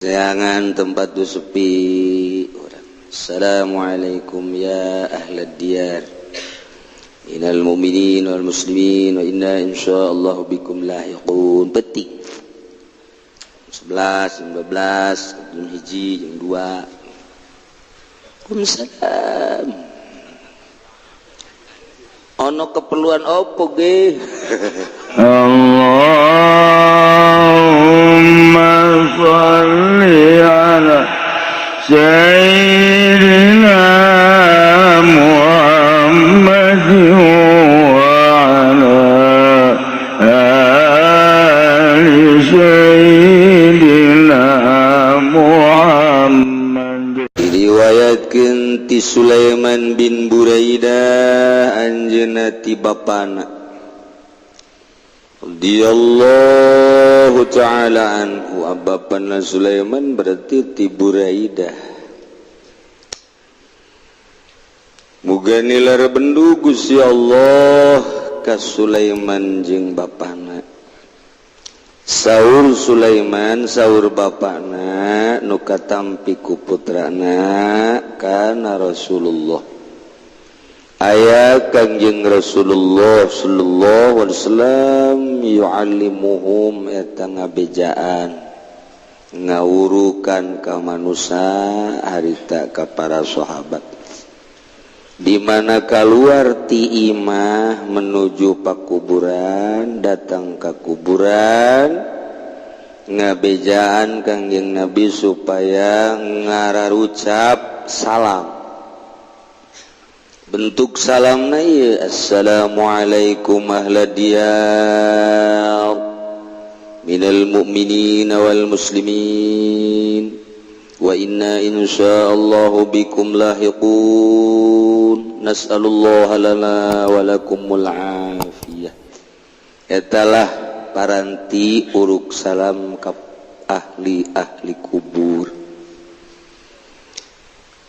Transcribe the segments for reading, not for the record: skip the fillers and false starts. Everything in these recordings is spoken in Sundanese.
Jangan tempat tuh sepi. Assalamualaikum ya ahlad diyar minal mu'minin wal muslimin wa inna insyaallah bikum lahiqun. Petik 11, 12, jam 1, jam 2. Waalaikumsalam. Ono keperluan opo ge? Allahumma shalli ala sayyidina Muhammad wa ala ali sayyidina Muhammad. Diriwayatkeun ti Sulaiman bin Buraidah, anjeunna ti bapana radhiyallahu taala anhu. Bapana Sulaiman berarti ti Buraidah. Muga nilar bendu Gusti Allah ka Sulaiman jeung bapana. Saur Sulaiman, saur bapana nu katampi ku putrana, kana Rasulullah, aya Kangjeng Rasulullah sallallahu alaihi wasallam, yu'allimuhum, eta ngabejaan, ngawurukan ka manusia harita ka para sahabat, di mana keluar ti imah menuju pakuburan, datang ke kuburan, ngabejaan Kangjeng Nabi supaya ngararucap salam. Bentuk salam na ieu, assalamualaikum ahla diyar minal mu'minin wal muslimin wa inna insyaallahu bikum lahiqun, nas'alullah lana wa lakumul afiyah. Etalah paranti uruk salam ka ahli-ahli kubur.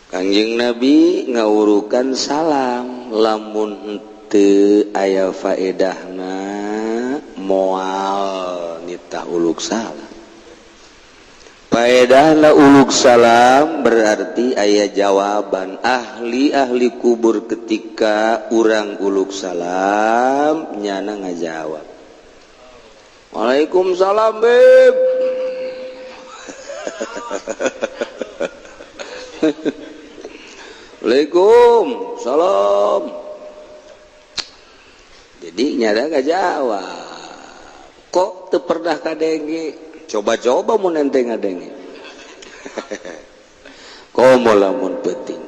Kangjeng Nabi ngawurukan salam, lamun henteu aya faedahna moal nitah uluk salam. Faedahna uluk salam berarti aya jawaban ahli-ahli kubur. Ketika urang uluk salam, nyana ngajawab, "Waalaikumsalam, beb." Waalaikum salam. Jadi nyana ngajawab. Kok teu pernah kadenge? Coba-coba mun ente ngadenge. Komo lamun penting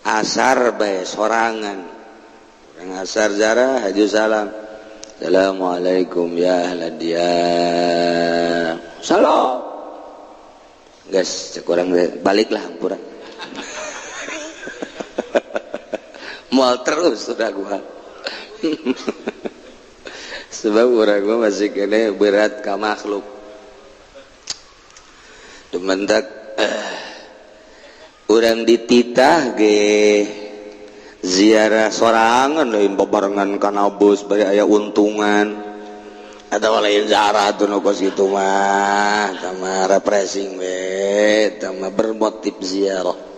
asar bae sorangan, urang asar jarah haju salam, "Assalamualaikum ya ahla diyar." Salam, guys, cek urang baliklah, hampura moal terus sudah gua, sebab urang gua masih kene berat ka makhluk. Dumentak urang dititah ge ziarah sorangan, lain babarengan kana bus bari aya untungan atau lain ziarah tuh. Nu kos kitu mah sama refreshing we, sama bermotif ziarah.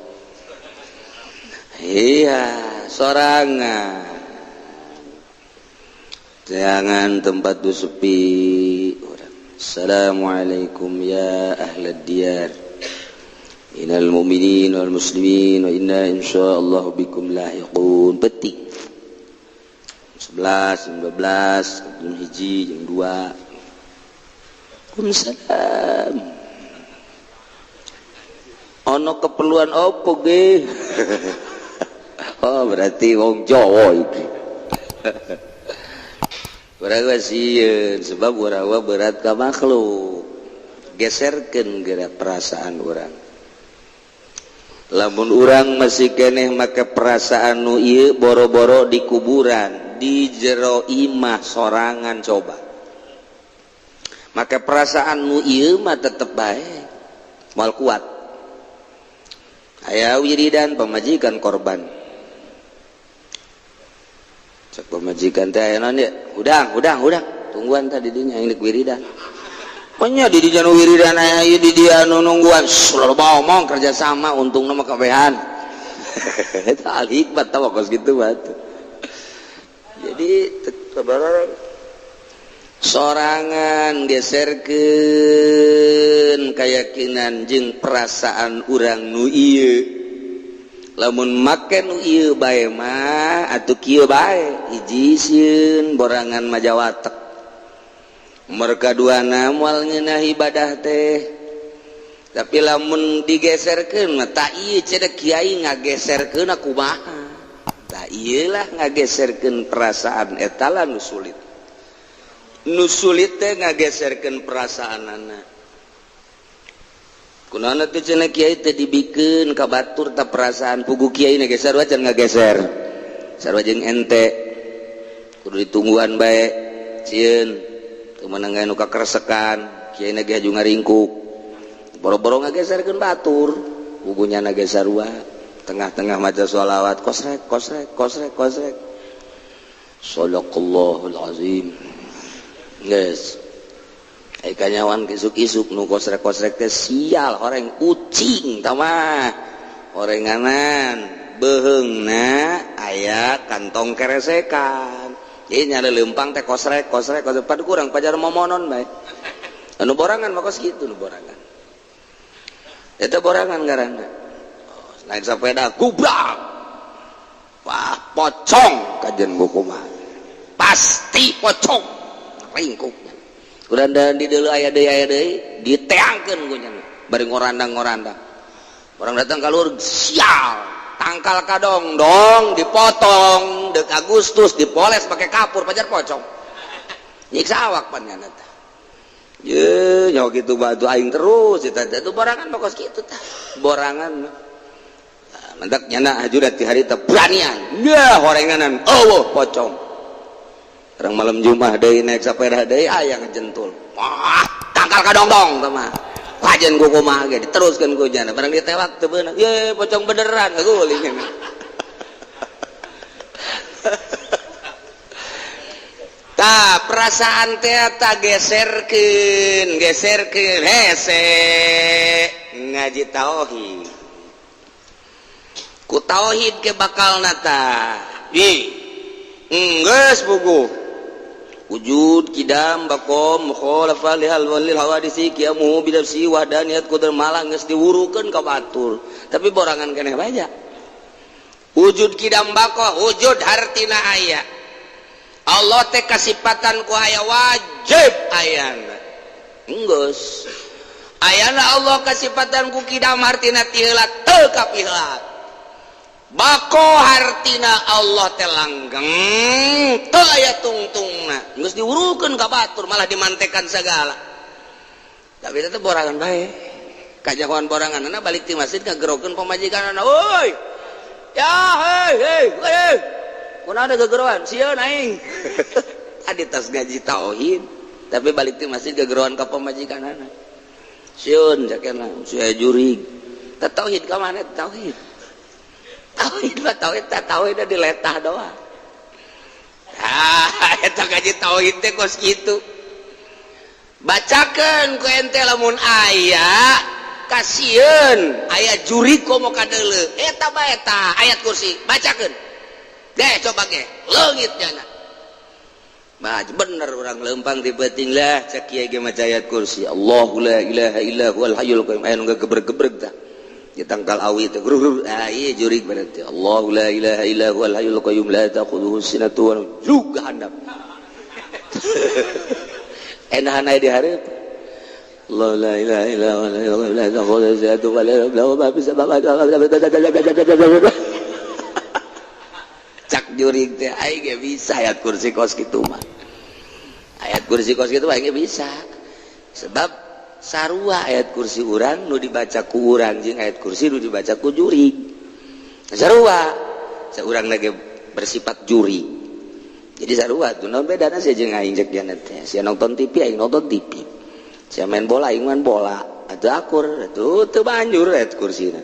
Iya, sorangan. Jangan tempat tuh sepi. Assalamualaikum ya ahlad diyar minal mu'minin wal muslimin wa inna insyaallah bikum lahiqun. Petik 11, 12, jam 1, jam 2. Waalaikumsalam. Ono keperluan opo ge? Oh, berarti wong Jawa iki. Urang sieun sebab urang berat ka makhluk. Geserkeun geura perasaan urang. Lamun urang masih keneh make perasaan nu ieu, boro-boro di kuburan, di jero imah sorangan coba. Make perasaan nu ieu mah tetep bae moal kuat. Aya wiridan pamajikan korban. Cek pamajikan teh, aya naon? Udang, udang, udang, tungguan tadi dinya ini wiridan. Pokoknya di dinya nu wiridan aya ieu, di dia nu nungguan loba omong kerja sama untungna mah kabehan. Eta al hikmat tah kos kitu batu. Jadi sorangan geserkeun keyakinan jeung perasaan urang nu ieu. Lamun make nu ieu bae mah atuh kieu bae, hiji sieun borangan majawatek. Mereka duana moal ngeunah ibadah teh. Tapi lamun digeserkeun mah tak ieu cenah kiai ngageserkeun kumaha? Tak ieu lah ngageserkeun perasaan eta lah nu sulit. Nu sulit teh ngageserkeun perasaanana. Kunaon teh cenah kiai teh dibikeun ka batur ta perasaan pugu kiai na ge sarua can ngageser. Sarua jeung ente. Kudu ditungguan bae sieun. Teu meunang nu kakeresekan, kiai na ge haju ngaringkuk. Boro-boro ngageserkeun batur, pugunya na ge sarua. Tengah-tengah maca sholawat kosrek kosrek kosrek kosrek. Shadaqallahul azim. Geus. Ai kanyawan isuk-isuk nu kosrek-kosrek teh sial horeng ucing tah mah. Horenganan beuheungna aya kantong keresekan. Jadi nyala lempang teh kosrek kosrek kosrek padu kurang pajar momonon bae. Anu borangan mah kos kitu nu borangan. Eta borangan ngaranna. Oh, naik sepeda gubrak. Wah, pocong kajen kumaha. Pasti pocong. Ringkuk. Urang dan di deuleu aya deui diteangkeun ku nya. Bari ngorandang-ngorandang. Orang datang ka luhur sial. Tangkal kadong dong dipotong dek Agustus dipoles pakai kapur pajar pocong. Nyiksa awak pan nya teh. Ye, nyawa kitu batu aing terus eta teh borangan mah kos kitu tah. Borangan mah. Mentak nyana haju ti hari teh beranian. Nya horenganan eueuh pocong. Orang malam Jumat deui naik sepeda deui aya ngejentul. Wah, tangkal kadongdong teh mah. Kajen ku kumaha ge diteruskeun ku jana. Barang ditewak teu beunang. Ye, pocong beneran ngaguling. Tah, perasaan teh ta geserkeun, geserkeun hese ngaji tauhid. Ku tauhid ke bakalna tah. Ih, enggeus buku. Wujud kidam bakom mukhalafah lihal walil hawadisi qiyamuhu bidafsi wahdaniyat qudar malah geus diwurukeun ka batur tapi borangan keneh bae. Wujud kidam bako wujud hartina aya Allah teh kasipatan ku aya wajib ayana enggeus ayana Allah kasipatan ku kidam hartina ti heula teu kapiheula. Bako hartina Allah teh langgeng teu aya tungtungna geus diwurukeun ka batur malah dimantekan segala. Tapi eta teh borangan bae. Kajahoan boranganna balik ti masjid ngagerokeun pamajikanna, "Woi! Ya hei hei hei. Kunaon gegeroan? Sieun aing." Adi tas ngaji tauhid, tapi balik ti masjid gegeroan ka pamajikanna. Sieun cakena, sia jurig. Tah tauhid ka mana tauhid? Tauhid mah tauhid tah tauhid diletah doang. Ah, eta ngaji tauhid teh kos kitu. Bacakeun ku ente lamun aya kasieun aya jurig komo kadeuleu eta bae tah ayat kursi bacakeun. Deh coba ge leungit jana. Bah bener urang lempang di beuting lah cek kiai ge maca ayat kursi. Allahu la ilaha illa huwal hayyul qayyum aya nu gebreg-gebreg tah. Ditangkal awi teh grur ah ieu jurig berarti Allahu la ilaha illa huwal hayyul qayyum la ta'khudhuhu sinatun wa juga handap. Enahan aya di hareup. Allah la ilaha illa huwal hayyul qayyum la ta'khudhuhu sinatun wa la nawm ma fis samawati. Cak jurig teh aing ge bisa ayat kursi kos kitu mah. Ayat kursi kos kitu aing ge bisa. Sebab sarua ayat kursi urang nu dibaca ku urang jeung ayat kursi nu dibaca ku jurig. Sarua saurang lagi bersifat jurig. Jadi sarua tuh naon bedana sia jeung aing cek jana teh. Sia nonton TV aing nonton TV. Sia main bola aing main bola. Atuh akur atuh teu banjur ayat kursina.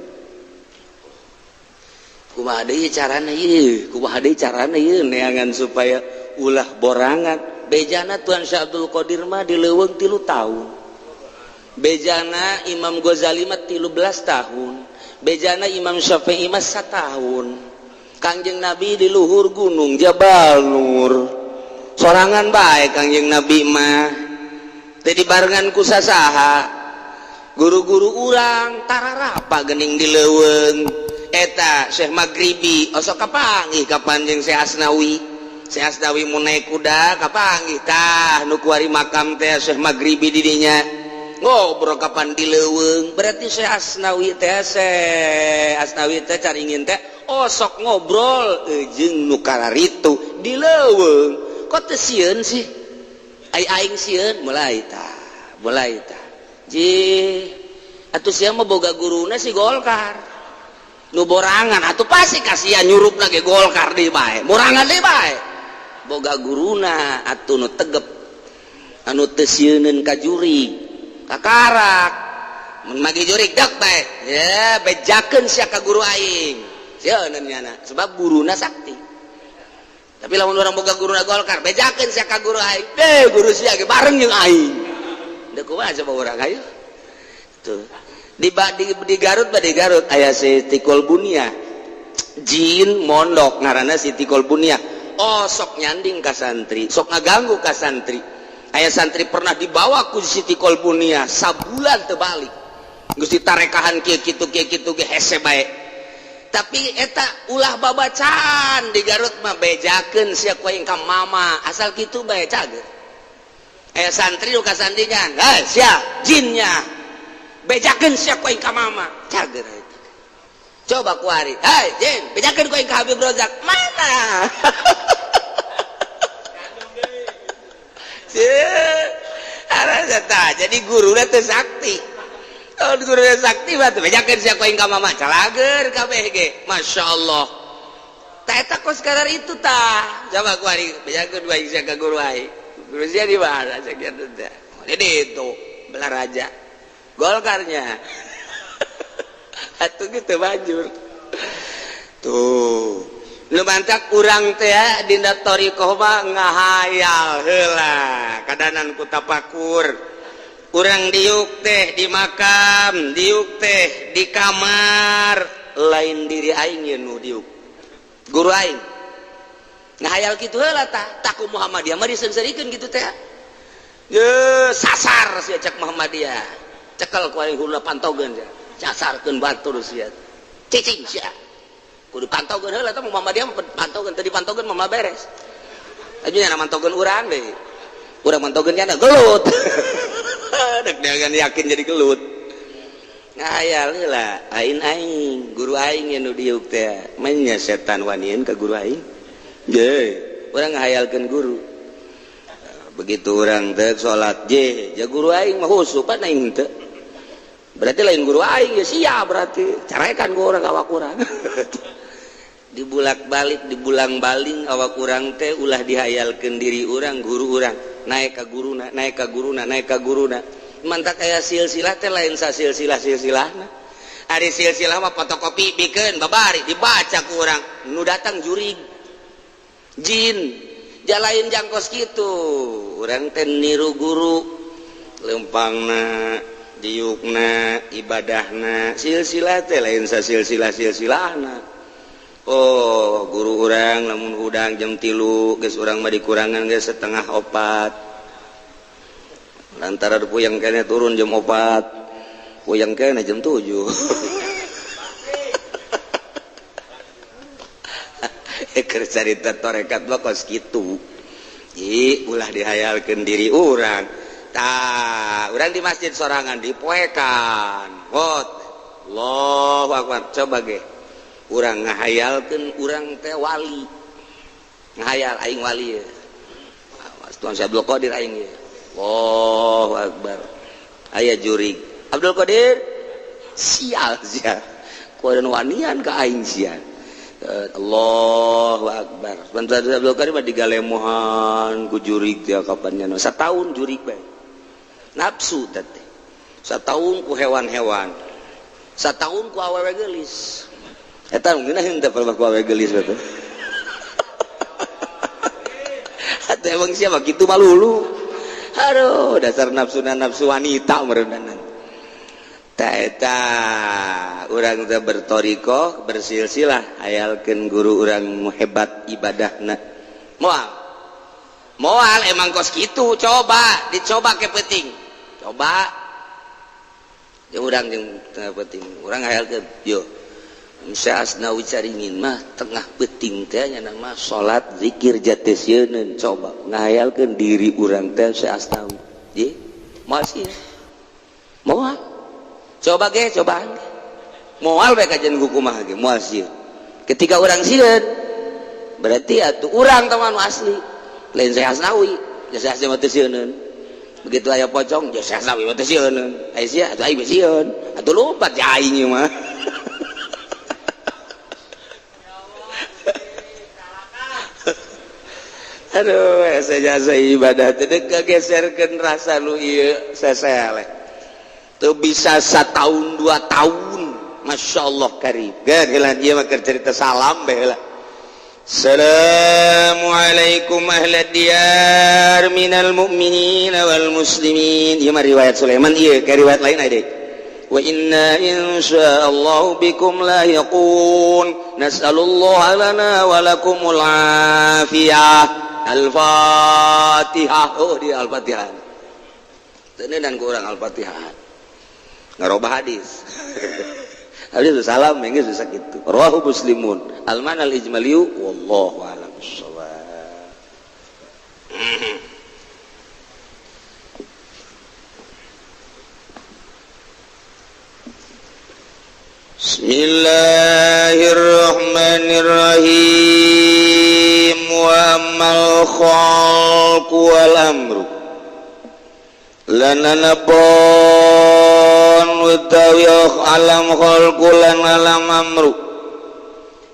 Kumaha deui carana ieu? Kumaha deui carana ieu neangan supaya ulah borangan. Bejana Tuan Syekh Abdul Qadir mah di leuweung 3 tahun. Bejana Imam Ghazali mah 13 tahun, bejana Imam Syafi'i mah satahun. Kangjeng Nabi di luhur gunung Jabal Nur sorangan bae Kangjeng Nabi mah teu dibarengan ku sasaha. Guru-guru urang tararapa gening di leuweung eta Syekh Maghribi osok kapanggih kapan jeung Syekh Asnawi. Syekh Asnawi mun naik kuda kapanggih tah nu kuari makam teh Syekh Maghribi di dinya ngobrol kapan di leuweung. Berarti Syekh Asnawi teh, Syekh Asnawi teh caringin teh osok ngobrol jeung nu kararitu di leuweung. Kok teu sieun sih? Ai aing sieun mulai tah, mulai tah. Ji atuh sia mah boga guruna si Golkar nu borangan atuh pasti kasihan nyurupna ge Golkar deui bae, borangan deui bae. Boga guruna atuh nu tegep anu teu sieuneun ka jurig kakarak mun magi jurig dek bae ya bejakeun sia ka guru aing sieuneun nyana sebab guruna sakti. Tapi lamun urang boga guruna Golkar bejakeun sia ka guru aing deh guru sia ge bareng jeung aing deuk kumaha coba urang ayo tuh. Di Garut ba, di Garut aya Siti Kolbunia jin mondok ngaranna Siti Kolbunia. Oh sok nyanding ka santri, sok ngaganggu ka santri. Aya santri pernah dibawa ku Siti Kolbunia sabulan teu balik geus ditarekahan kieu kitu kieu kitu ge hese bae. Tapi eta ulah babacaan di Garut mah bejakeun sia ku aing ka mama asal kitu bae cager. Aya santri nu kasandingan, hei sia jinnya bejakeun sia ku aing ka mama cager eta. Coba kuari, hei jin bejakeun ku aing ka Habib Rozak mana? Jadi guruna teh sakti. Kalau guruna sakti mah teh bejakeun sia ku aing ka mama calager kabeh ge. Masya Allah. Tah eta kos kadar itu tah. Coba kuari bejakeun ku aing sia ka guru aing. Guru sia di mana sakitu teh. Jadi itu belah raja. Golkarnya. Atuh gitu banjur. Tuh. Nu mantak urang teh dina thariqah mah ngahayal heula kadanan ku tapakur. Urang diuk teh di makam, diuk teh di kamar, lain diri aing ye nu diuk. Guru aing. Ngahayal kitu heula tah, tah ku Muhammadiyah mah diseungseurikeun kitu teh. Ye sasar sia cek Muhammadiyah. Cekel ku aing heula pantogeun sia. Sasarkeun batur sia. Cicing sia. Kudu pantaukeun heula tah Muhammadiyah mah pantaukeun, teu dipantaukeun mah beres. Aja nya mantaukeun urang deui. Urang mantaukeun nya gelut. Dek dengan yakin jadi gelut. Ngahayal heula, aing aing, guru aing nu diuk teh. Manya setan wanian ka guru aing. Ye, urang ngahayalkeun guru. Begitu urang teh salat je, ja guru aing mah khusyuk pan aing teu. Berarti lain guru aing ya sia berarti. Carekan gua urang awak urang. Dibulak-balik, dibulang-baling awak urang teh ulah dihayalkeun diri urang, guru urang. Naik ka guruna, naik ka guruna, naik ka guruna. Mantak aya silsilah teh lain sasilsilah silsilahna. Ari silsilah mah fotokopi bikeun babari dibaca ku urang. Nu datang jurig. Jin jalain jangkos kitu. Urang teh niru guru lempangna, diukna, ibadahna, silsilah teh lain sasilsilah silsilahna. Oh guru urang lamun hudang jam 3 geus urang mah dikurangan geus 3:30 lantaran puyeng kene turun jam 4 puyeng kene jam 7. Keur carita torekat mah kos kitu. Ih ulah dihayalkeun diri urang tah urang di masjid sorangan dipoekan. Hot Allahu akbar coba ge urang ngahayalkeun urang teh wali ngahayal aing wali ye. Tuan Syekh Abdul Qadir aing ye. Allahu akbar aya jurig Abdul Qadir sial sia kuadan wanian ka aing sia. Allahu akbar. Tuan Syekh Abdul Qadir mah digalemohan ku jurig teh kapan nya sataun jurig bae nafsu teh sataun ku hewan-hewan sataun ku awewe geulis. Eta ngeunah henteu palebah ku awewe geulis batu. Atuh emang siapa kitu malulu. Aduh, dasar nafsuna nafsu wanita meureunan. Ta eta urang teh bertorikoh, bersilsilah, hayalkeun guru urang nu hebat ibadahna. Moal. Moal emang kos kitu, coba, dicoba ke penting. Coba. Ya urang jeung tengah penting, urang hayalkeun, yo. Syekh Asnawi Caringin mah tengah peuting teh nya mah salat zikir jati sieun, coba ngahayalkeun diri urang teh Syekh Asnawi. Ye, moal sih. Moal. Coba ge, cobaan ge. Moal bae kajian kumaha ge, moal sieun. Ketika urang sieun, berarti atuh urang teh anu asli. Lain Syekh Asnawi, ya Syekh Asnawi mah teu sieuneun. Begitu aya pocong, ya Syekh Asnawi mah teu sieuneun. Aya sia atuh aing sieun. Atuh lompat ya aing ieu mah. Aduh, jasa ibadah teh geserkeun rasa nu ieu seseleh. Teu bisa satahun 2 tahun. Masya Allah karim. Geus heula ieu mah keur cerita salam bae heula. Assalamualaikum ahlad diyar minal mu'minin wal muslimin. Ieu mah riwayat Sulaiman ieu, ka riwayat lain aya deui. Wa inna insyaallah bikum lahiqun. Nas'alullah lana wa lakumul afiyah. Al-Fatihah. Oh, di Al-Fatihah. Teu ku urang Al-Fatihah. Ngarobah hadis. Hadis salam geus bisa kitu. Rawahu Muslimun. Al-mana al-ijmaliyu wallahu a'lam bissawab. Bismillahirrahmanirrahim. Wa ammal khalqu wal amru lana napon utawi alam khalqu lan alam amru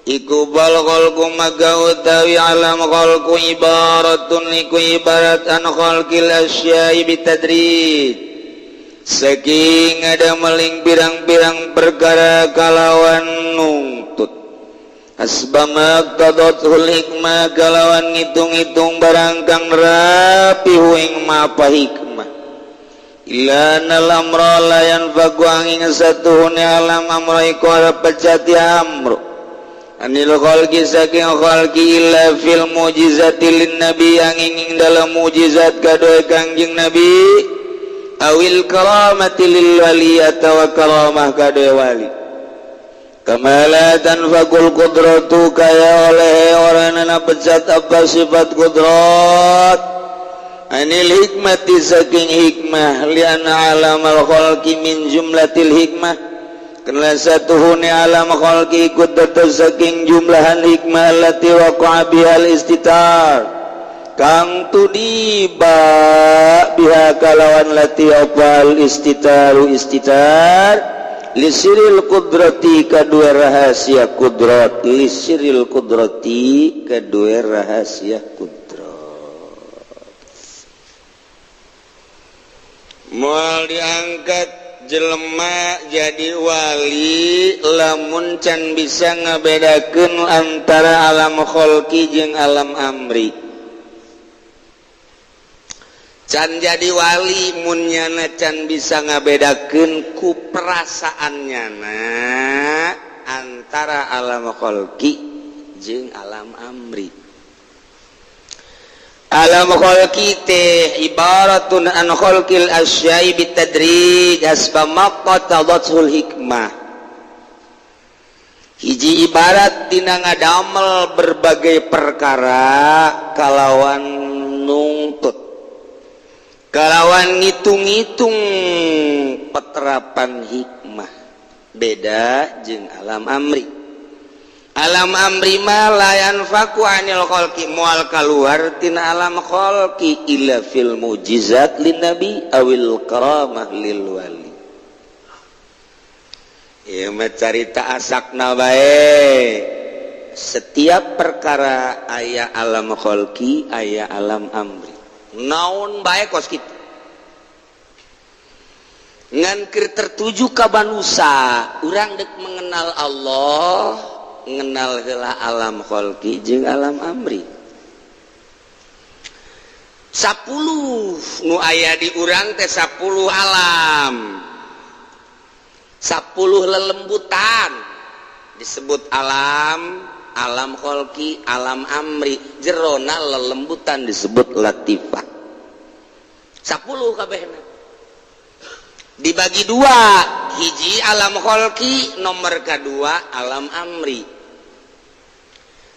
iku bal khalqu maga utawi alam khalqu ibaratun iku ibarat an khalqil asya'i bitadrij saking ada meling pirang-pirang perkara kalawan nungtut asbama qadatul hikmah kalawan ngitung-ngitung barang kang rapi ing mapa hikmah illa nal amra la yanfaku angin satuhune alam amra iku pecati amru anil khalqi saking khalqi illa fil mujizati lin nabi angin ing dalam mujizat kadoe Kangjeng Nabi awil karamati lil wali atawa karamah kadoe wali kama la tanfakul qudratu kaya oleh oranana pecat apa sifat kudrat anil hikmati saking hikmah lianna alamal khalqi min jumlatil hikmah karena satuhune alam khalqi ikut dados saking jumlahan hikmah allati waqa'a bihal istitar kang tudiba biha kalawan lati opal istitaru istitar lisiril kudrati kedua rahasia kudrat lisiril kudrati kedua rahasia kudrat moal diangkat jelema jadi wali lamun can bisa ngabedakeun antara alam kholqi jeung alam amri. Can jadi wali mun nyana can bisa ngabedakeun ku perasaan nyana antara alam kholqi jeung alam amri. Alam kholqi teh ibaratun an kholqil asya'i bitadrij hasba maqtadatul hikmah. Hiji ibarat dina ngadamel berbagai perkara kalawan nungtut kalawan ngitung-ngitung peterapan hikmah beda jeung alam amri. Alam amri mah la yanfaku anil khalqi moal kaluar tina alam khalqi illa fil mujizat lin nabi awil karamah lil wali. Ieu mah carita asakna bae. Setiap perkara aya alam khalqi aya alam amri. Naon bae kos kitu. Ngan keur tertuju ka manusa, urang deuk mengenal Allah, ngenal heula alam khalqi jeung alam amri. 10 nu aya di urang teh 10 alam. 10 lelembutan disebut alam, alam kholki, alam amri. Jerona lelembutan disebut latifah. 10 kabehna dibagi dua, hiji alam kholki, nomor kedua alam amri.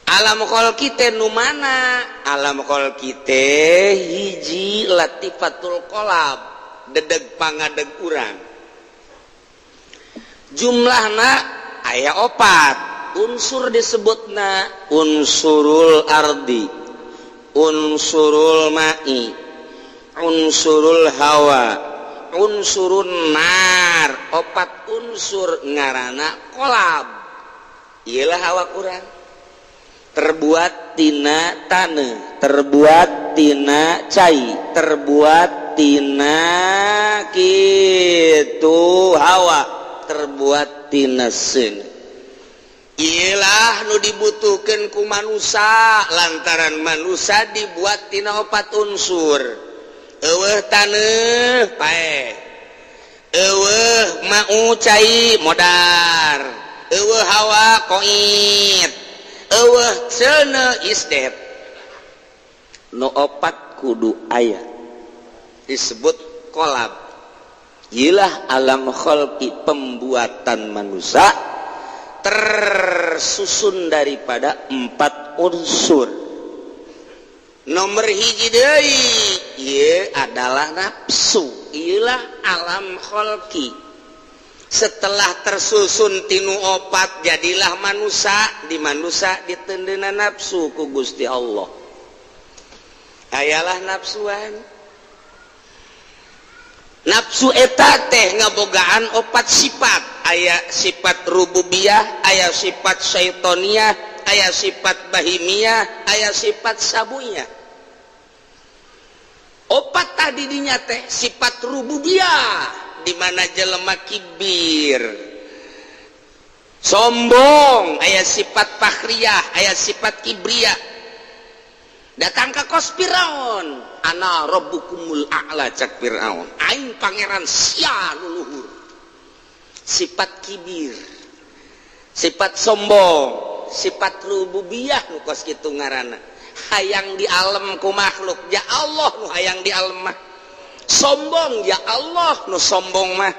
Alam kholki teh nu mana? Alam kholki teh hiji latifatul qolab, dedeg pangadeg urang. Jumlahna aya opat unsur, disebutna unsurul ardi, unsurul ma'i, unsurul hawa, unsurun nar. Opat unsur ngarana kolab. Iyalah awak urang terbuat tina tanah, terbuat tina cai, terbuat tina kitu hawa, terbuat tina seuneu. Iyalah nu dibutuhkan ku manusia, lantaran manusia dibuat tina opat unsur. Eueuh taneuh, paeh. Eueuh mau cai, modar. Eueuh hawa, koit. Eueuh seuneu, isdet. Nu opat kudu aya, disebut kolab. Iyalah alam kholki, pembuatan manusia tersusun daripada empat unsur. Nomor hiji deui ieu adalah nafsu. Iyalah alam kholki. Setelah tersusun tinu opat, jadilah manusia. Di manusia diteundeuna nafsu ku Gusti Allah. Ayalah nafsuan. Nafsu eta teh ngabogaan opat sifat. Aya sifat rububiyah, aya sifat syaitoniah, aya sifat bahimiyah, aya sifat sabunya. Opat tadi dinya teh sifat rububiyah, di mana jelema kibir, sombong, aya sifat fakhriyah, aya sifat kibriyah. Datang ke kos Firaun, "Ana rabbukumul a'la," cak Firaun, "aing pangeran sia nu luhur." Sifat kibir, sifat sombong, sifat rububiyah nu kos kitu ngaranna. Hayang di alam ku makhluk, ya Allah nu hayang di alam mah. Sombong, ya Allah nu sombong mah.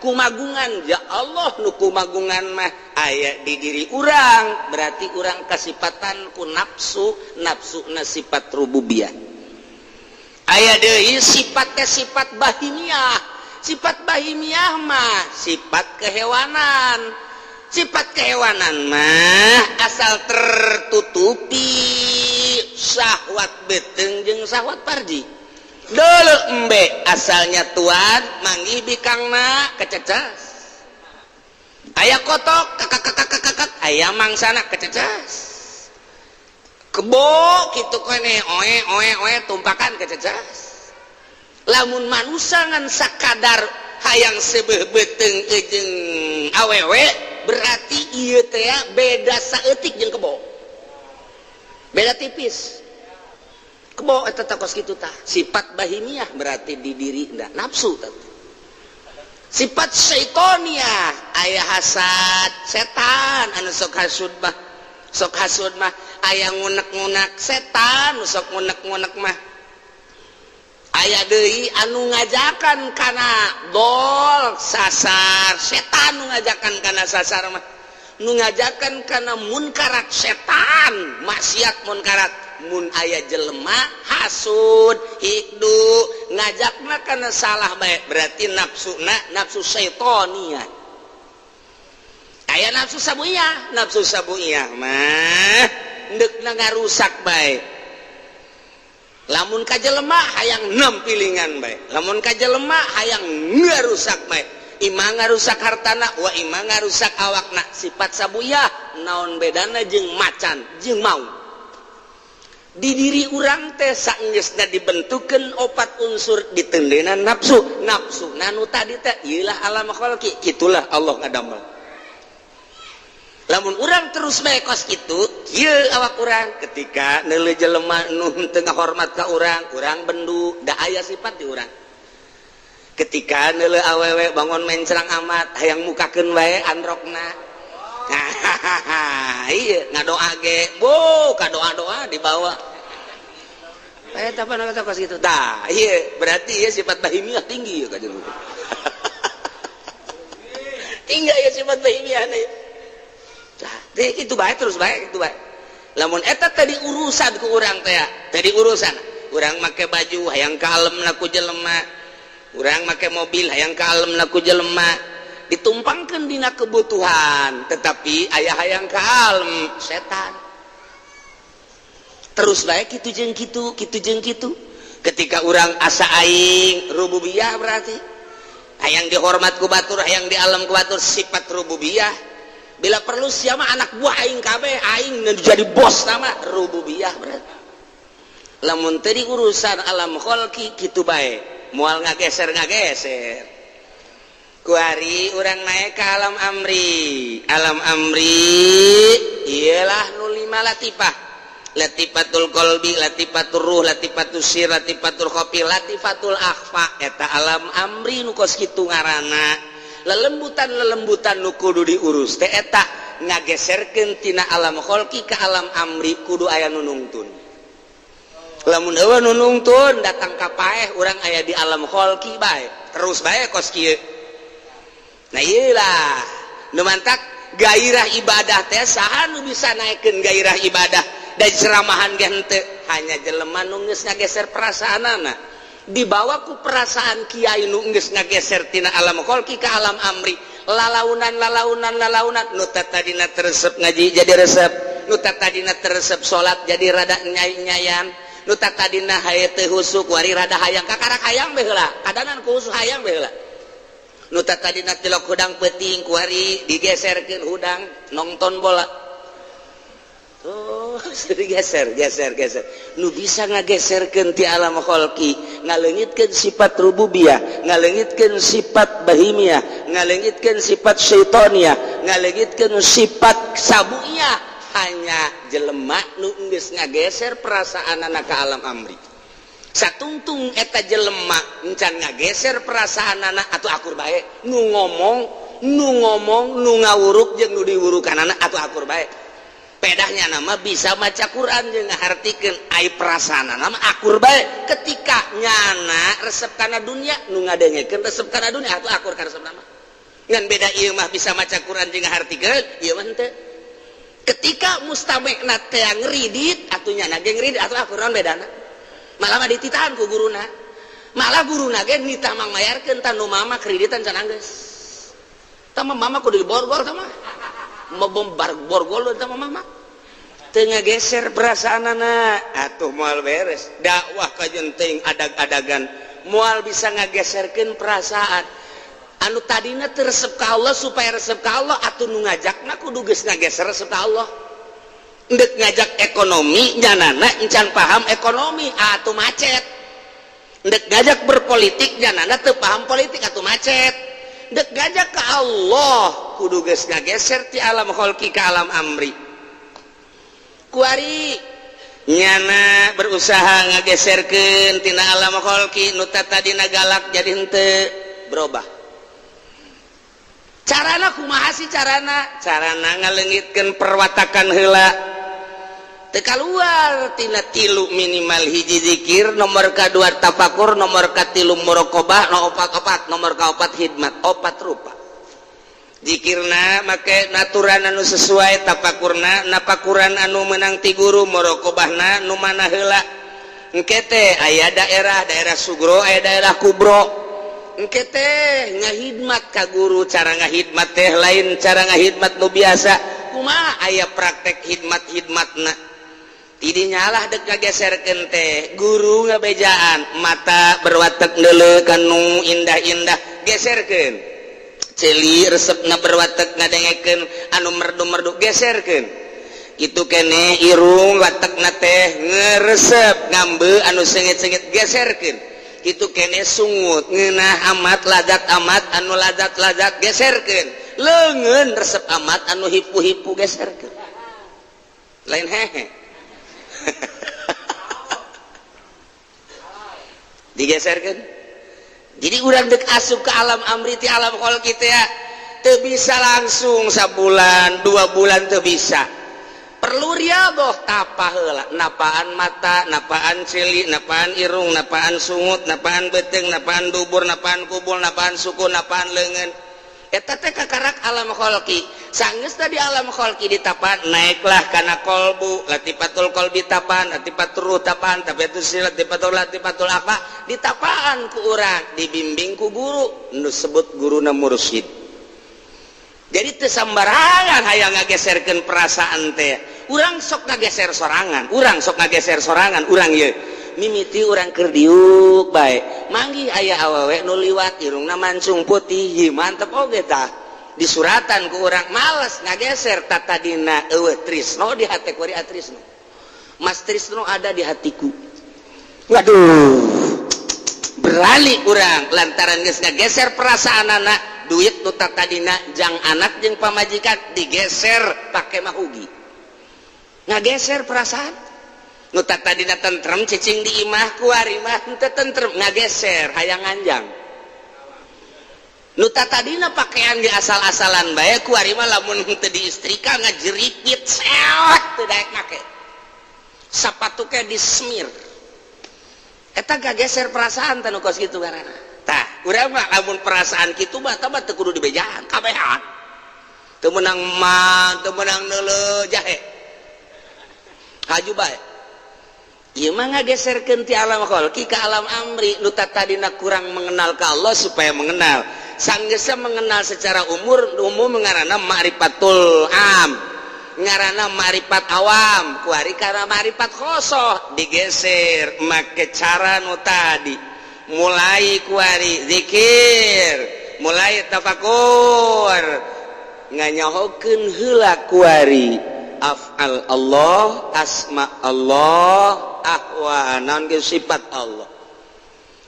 Kumagungan, ya Allah nu kumagungan mah. Aya di diri urang, berarti urang kasipatan ku nafsu, nafsu na sifat rububiyah. Aya deui sifatnya sifat bahimiyah. Sifat bahimiyah mah sifat kehewanan. Sifat kehewanan mah asal tertutupi syahwat beteng jeung syahwat parji. Dulu embe asalnya tuan manggih bikangna kececas, aya kotok kakak kakak kakak, aya mangsana kececas. Kebo gitu kene, oe oe oe, tumpakan kececas. Lamun manusia ngan sakadar hayang sebeh beteng jeung awewe, berarti ieu teh beda saeutik jeung kebo, beda tipis. Kebo eta teh kos kitu tah sifat bahimiah, berarti di diri ndak nafsu tah. Sifat syaitoniah, aya hasad setan anu sok hasud mah, sok hasud mah. Aya ngunek-ngunek setan nu sok ngunek-ngunek mah. Aya deui anu ngajakan kana dol, sasar setan. Nu ngajakan kana sasar mah, nu ngajakan kana munkarat setan, maksiat, munkarat. Mun aya jelema hasud, hikdu, ngajakna kana salah baik, berarti nafsu na nafsu syaitoniah. Aya nafsu sabuiyah. Nafsu sabuiyah mah ndekna ngarusak bae. Lamun ka jelema hayang nempilingan bae, lamun ka jelema hayang ngarusak bae, ima ngarusak hartana wa ima ngarusak awakna. Sifat sabuyah naon bedana jeung macan, jeung maung? Di diri urang teh saenggeusna dibentukeun opat unsur, diteundeuna nafsu. Nafsu nanu tadi teh ieulah alam khalqi. Itulah Allah ngadamel. Lamun urang terus bae kos kitu, kieu awak urang. Ketika neuleuh jelema nu teu ngahormat ka urang, urang bendu, da aya sifat di urang. Ketika neuleuh awewe bangun mencrang amat, hayang mukakeun wae androkna. Nah, iya ngadoa ge, bu, kadoa-doa dibawa. Eh, tapi kata kos gitu. Tah, iya berarti ya sifat bahimiah tinggi ya kajian. Tinggi ya sifat bahimiah nih. Tah, itu baik terus baik itu baik. Lamun eta tadi urusan ku urang teh, tadi urusan. Urang make baju hayang kalem ku jelema. Urang make mobil hayang kalem ku jelema. Ditumpangkeun dina kebutuhan, tetapi aya hayang kalem setan. Terus baik kitu jeung kitu, kitu jeung kitu. Ketika urang asa aing rububiyah berarti hayang dihormat ku batur, hayang di alam ku batur, sifat rububiyah. Bila perlu siapa anak buah aing kabeh, aing jadi bos nama rububiyah berarti. Lamun tadi urusan alam kholqi kitu bae, moal ngageser-ngageser. Kuari urang naik ke alam amri. Alam amri ialah nu lima latifah. Latifatul qalbi, latifatul ruh, latifatul sir, latifatul khafi, latifatul akhfa. Eta alam amri nu kos kitu ngaranna. Lelembutan-lelembutan nu kudu diurus teh eta ngageserkeun tina alam kholqi ke alam amri kudu aya nu nungtun. Lamun eueuh nu nungtun datang ka paeh urang aya di alam kholqi bae. Terus bae kos kieu. Nah iyalah nu mantak gairah ibadah teh saha nu bisa naikkeun gairah ibadah dan ceramahan ge henteu, hanya jelema nu geus ngageser perasaanana, dibawa ku perasaan kiai nu geus ngageser tina alam kholqi ka alam amri, lalaunan lalaunan lalaunan nu tadina teu resep ngaji jadi resep, nu tadina teu resep salat jadi rada nyai-nyayan, nu tadina haye teu husuk wari rada hayang, kakarak hayang bae heula, kadanan ku husuk hayang bae heula. Nu tadina tilok hudang peuting kuari digeserkeun hudang nonton bola. Oh, digeser, geser, geser. Nu bisa ngageserkeun ti alam kholqi, ngaleungitkeun sifat rububiyah, ngaleungitkeun sifat bahimiyah, ngaleungitkeun sifat syaitoniyah, ngaleungitkeun sifat sabuiyah, hanya jelema nu geus ngageser perasaanana ka alam amri. Satungtung eta jelema encan ngageser perasaanana atuh akur bae. Nu ngomong, nu ngawuruk jeung nu diwurukanana atuh akur bae. Pedahnya nama bisa maca Quran jeung ngahartikeun, ai perasaanana mah akur bae. Ketika nyana resep kana dunia, nu ngadengekeun resep kana dunia atuh akur ka resep nama. Ngan beda ieu mah bisa maca Quran jeung ngahartikeun, ieu mah henteu. Ketika mustamekna teh ngeridit atuh nyana ge ngeridit atuh akur, naon bedana? Malah mah dititahan ku guruna. Malah guruna ge nitah mangmayarkeun, tah nu mama kreditan can anggeus. Tah mah mama kudu diborgol, tah mah. Mau borgol tah mah mama. Teu ngageser perasaanana atuh moal beres. Dakwah kajeun teuing adag-adagan moal bisa ngageserkeun perasaan. Anu tadina teu resep ka Allah supaya resep ka Allah atuh nu ngajakna kudu geus ngageser resep ka Allah. Ndek ngajak ekonomi nyanana encan paham ekonomi atuh macet. Ndek ngajak berpolitik nyanana teu paham politik atuh macet. Ndek ngajak ke Allah kudu geus ngageser ti alam kholqi ka alam amri. Kuari nyana berusaha ngageserkeun tina alam kholqi, nu tadina galak jadi henteu, berubah. Carana kumaha sih carana? Carana ngaleungitkeun perwatakan heula. Teu kaluar tina tilu minimal hiji zikir, nomor kadua tafakur, nomor katilu muraqabah, nomor opat opat, nomor kaopat hidmat, opat rupa. Zikirna make naturan anu sesuai, tafakurna napakuran anu menang ti guru, muraqabahna nu mana heula. Engke teh aya daerah daerah sugro, aya daerah kubro. Engke teh ngahidmat ka guru, cara ngahidmat teh lain cara ngahidmat nu biasa. Kumaha aya praktek hidmat-hidmatna? Tidinya lah dek ngageserkeun teh guru ngabejaan, mata berwatek neuleuh kanu indah-indah, geserkeun. Ceuli resepna berwatek ngadengekeun anu merdu-merdu, geserkeun. Kitu kene irung watekna teh ngeresep ngambe anu sengit-sengit, geserkeun. Kitu kene sungut ngeunah amat ladat amat anu ladat-ladat, geserkeun. Leungeun resep amat anu hipu-hipu, geserkeun. Lain hehe. Digeserkeun. Jadi urang dek asup ke alam amri ti alam kholqi teh ya teu bisa langsung sabulan 2 bulan, teu bisa. Perlu riadoh, tapa heula, napaan mata, napaan ceuli, napaan irung, napaan sungut, napaan beuteung, napaan dubur, napaan kubul, napaan suku, napaan leungeun. Eta teh kakarak alam kholqi. Sanggeus tadi alam kholqi ditapan, naiklah kana kolbu, latifatul kolbi tapan, latifatul ruh tapan, tapi itu latifatul latifatul apa ditapaan ku urang, dibimbing ku guru nu sebut guruna mursyid. Jadi teu sambarangan hayang ngageserkeun perasaan teh. Urang sok ngageser sorangan, urang sok ngageser sorangan. Urang ye mimiti urang keur diuk bae, manggih aya awewe nu liwat, irungna mancung putih. Hi, mantep oge tah. Disuratan ku urang, males ngageser. Tatadina eueuh trisno di hate, kuari trisno. Mas Trisno ada di hatiku. Waduh, berani urang lantaran geus ngageser perasaan. Anak duit nu tadina jang anak jeung pamajikan digeser pake mahugi. Ngageser perasaan. Nu tadina tentrem cicing di imah, kuari mah henteu tentrem, ngageser hayang nganjang. Nu tadina pakaian di asal-asalan bae, kuari mah lamun henteu diistrika ngajeripit sewot, teu daek make. Sapatu ke disemir. Eta ngageser perasaan teh nu kos kitu ngaranna. Tah, urang mah lamun perasaan kitu mah tah mah teu kudu dibejaan kabehan. Teu meunang man, teu meunang neuleuh jahe, haju bae. Ieu mah ngageserkeun ti alam kholqi ka alam amri. Nu tadina kurang mengenal ka Allah supaya mengenal. Sanggeusna mengenal secara umur umum, ngaranna ma'rifatul am, ngaranna ma'rifat awam, kuari karena ma'rifat khosoh digeser make cara nu tadi. Mulai kuari zikir, mulai tafakur, nganyahokeun heula kuari af'al Allah, asma Allah, ahwa naon ge sifat Allah.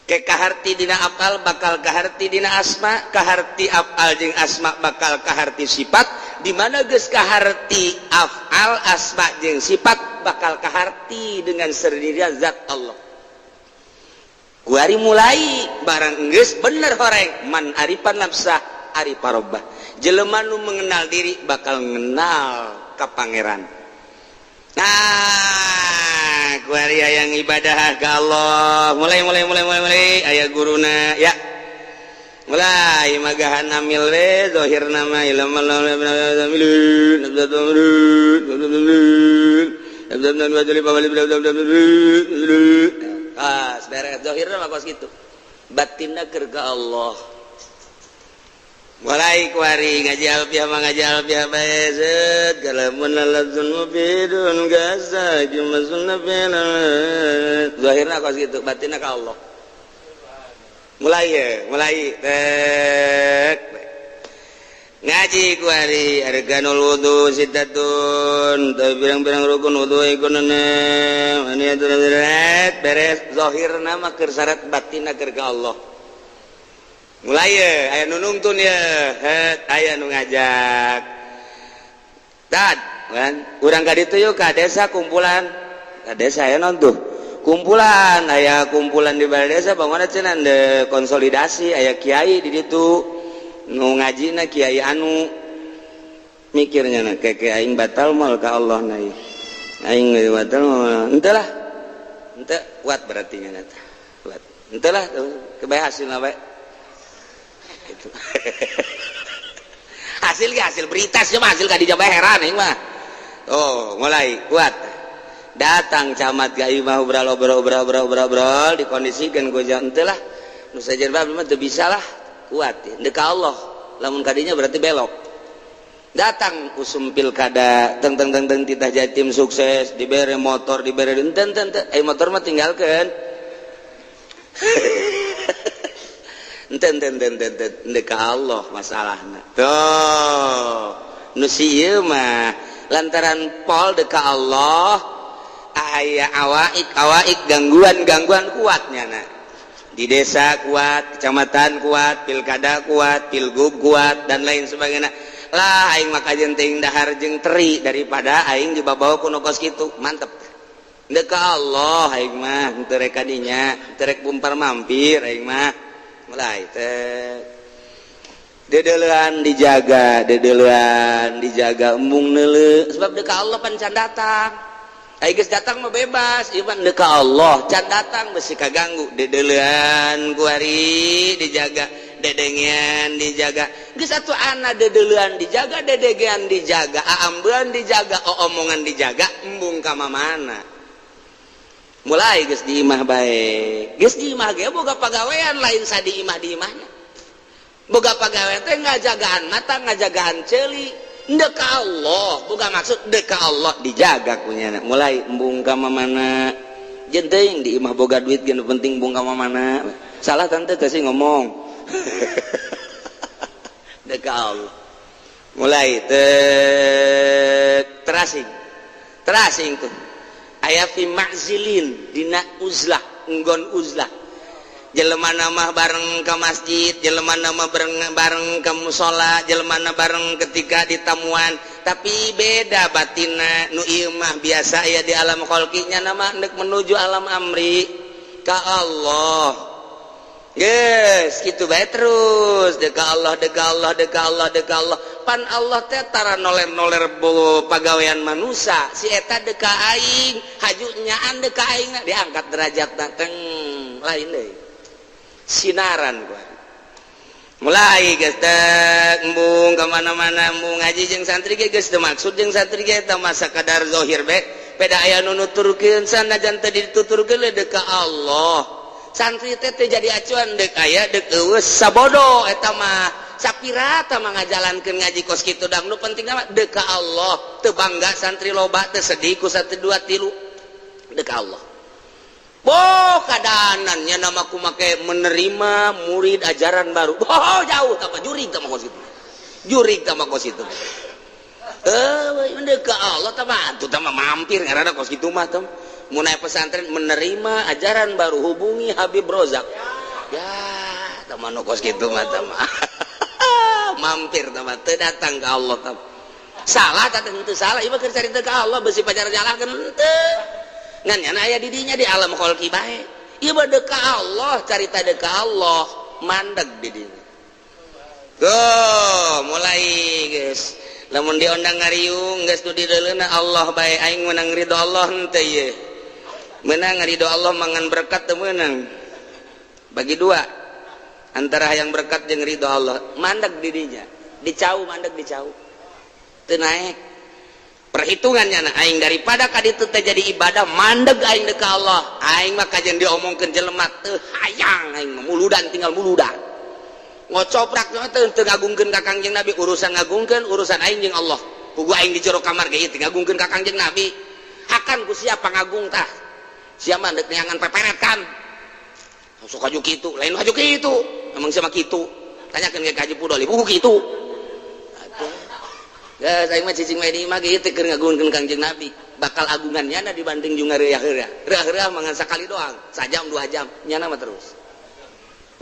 Ke kaharti dina afal bakal kaharti dina asma, kaharti afal jeung asma bakal kaharti sifat. Di mana geus kaharti afal, asma jeung sifat, bakal kaharti dengan sendirinya zat Allah. Kuari mulai barang geus bener horeng, man arifa nafsah arifa robbah. Jelema nu mengenal diri bakal mengenal ka Pangeran. Nah, kuari yang ibadah ke Allah, mulai mulai mulai mulai mulai aya guruna ya, mulai magahan amil we. Zahir nama ilmu. Ah, beres zahir mah kos kitu, batinna keur ka Allah. Mulai kuari ngaji alfiah mah ngaji alfiah bae. Zeut kalamun ladzun mufidun gaza jumasun nafila. Zahirna kos kitu, batinna ka Allah. Mulai ya, mulai tek ngaji kuari arkanul wudu sittatun, tapi pirang-pirang rukun wudu iku ini beres. Zahirna mah keur syarat, batinna keur ka Allah. Mulai ya, aya nu nungtun ya, het, aya nu ngajak tad kan urang ka ditu yuk, ka desa, kumpulan ka desa ya. Non tuh kumpulan, aya kumpulan di balai desa, bangun cenah de konsolidasi, aya kiai di ditu nu ngajina kiai anu. Mikirnya na kayak aing batal mal ka Allah na ieu. Aing batal mal henteu lah, henteu kuat berarti nya eta kuat henteu lah, kebae hasilna bae itu. Hasil ge hasil berita sih mah, hasil ka dinya bae heran aing mah. Oh, mulai kuat datang camat ka imah, obrol obrol obrol obrol obrol obrol, dikondisikan ku henteu lah nu sajen bae mah teu bisa lah. Kuat ya ka Allah, lamun kadinya berarti belok. Datang usum pilkada, teng teng teng teng, titah jadi tim sukses, dibere motor, dibere enten enten. Eh, motor mah tinggalkan, enten enten enten enten ka Allah masalahna. Tuh nu ieu mah lantaran pol deka Allah, aya awaik awaik, gangguan gangguan kuatnya. Nah, di desa kuat, kecamatan kuat, pilkada kuat, pilgub kuat, dan lain sebagainya lah. Aing maka jenting dahar jeung teri daripada aing dibawa ku nu kos kitu. Mantep deka Allah aing mah, henteu rek kadinya, henteu rek bumpar mampir aing mah. Mulai teh dedelean dijaga, dedelean dijaga, embung neuleu, sebab deka Allah pan can datang. Ai geus datang mah bebas, ieu mah deka Allah can datang, besi kaganggu. Dedelean kuari dijaga, dedengean dijaga. Geus atuh ana dedelean dijaga, dedengean dijaga, aambean dijaga, omongan dijaga, embung ka mana. Mulai geus di imah bae, geus di imah ge boga pagawean lain sadi imah. Di imahnya boga pagawean teh ngajagaan mata, ngajagaan ceuli. Deka Allah, boga maksud deka Allah dijaga kunyana. Mulai embung ka mana jeung teuing di imah boga duit ge, penting embung ka mana. Salah tante teh sih ngomong deka Allah. Mulai terasing, terasing tuh aya fi ma'zilin, dina uzlah, nggon uzlah. Jelema nama bareng ke masjid, jelema nama bareng bareng ke musola, jelema bareng ketika ditamuan, tapi beda batina. Nu ieu mah biasa ya di alam kholqinya, nama hendak menuju alam amri ka Allah. Yes, gitu bae terus deka Allah, deka Allah, deka Allah, deka Allah. Pan Allah teh tara noler-noler bo pagawean manusia. Si eta deka aing, haju nyaan deka aing, diangkat derajat teng lain deui. Sinaran gua. Mulai geus teh embung ka mana-mana, embung ngaji jeung santri ge geus teu maksud jeung santri ge, eta mah sakadar zahir be. Beda aya nu nuturkeun, sanajan teu dituturkeun deka Allah. Santri teh teu jadi acuan, dek aya dek eueuh sabodo eta mah. Sapirata mah ngajalankeun ngaji kos kitu dang, nu penting mah deka Allah. Teu bangga santri loba, teu sedih ku santri dua tilu, deka Allah. Boh kadanannya nama ku make menerima murid ajaran baru. Boh jauh tama jurig, tama kos itu jurig, tama kos itu. Eh, deka Allah tama tuh, tama mampir ngaranna kos kitu mah. Tem mulai pesantren menerima ajaran baru, hubungi Habib Rozak ya, teman kos gitu mah, teman mampir, teman teu datang ke Allah. Tem salah tak tentu salah ieu keur carita ke Allah, besi pacar nyalahkeun henteu, ngan nyana aya di dinya di alam kholqi bae. Ieu mah deka Allah, carita deka Allah mandeg di dinya. Go mulai guys, lamun diondang ngariung geus nu dideuleuna Allah bae. Aing menang ridho Allah henteu ieu? Menang ridho Allah mangan berkat teu meunang? Bagi dua antara yang berkat jeung ridho Allah. Mandeg di dinya, dicau, mandeg, dicau, teu naek perhitungannya. Nah, aing daripada ka ditu teh jadi ibadah, mandeg aing deka Allah. Aing mah kajian diomongkeun jelema teu hayang, aing mah muludan, tinggal muludan, ngocoprak teu, teu ngagungkeun ka Kangjeng Nabi. Urusan ngagungkeun urusan aing jeung Allah. Pugu aing di jero kamar ge teu ngagungkeun ka Kangjeng Nabi, hakan ku siapa ngagung tah? Siapa dek neangan peperet kan sok haju kitu, lain haju kitu. Emang siapa kitu? Tanyakeun ke Haji Pudoli, buku kitu. Geus, aing mah cicing we di imah ge teu keur ngagungkeun Kangjeng Nabi. Bakal agungan nyana dibanding jeung ngareuyah-reuyah. Reuyah-reuyah mangan sakali doang, sajam 2 jam, nyana mah terus.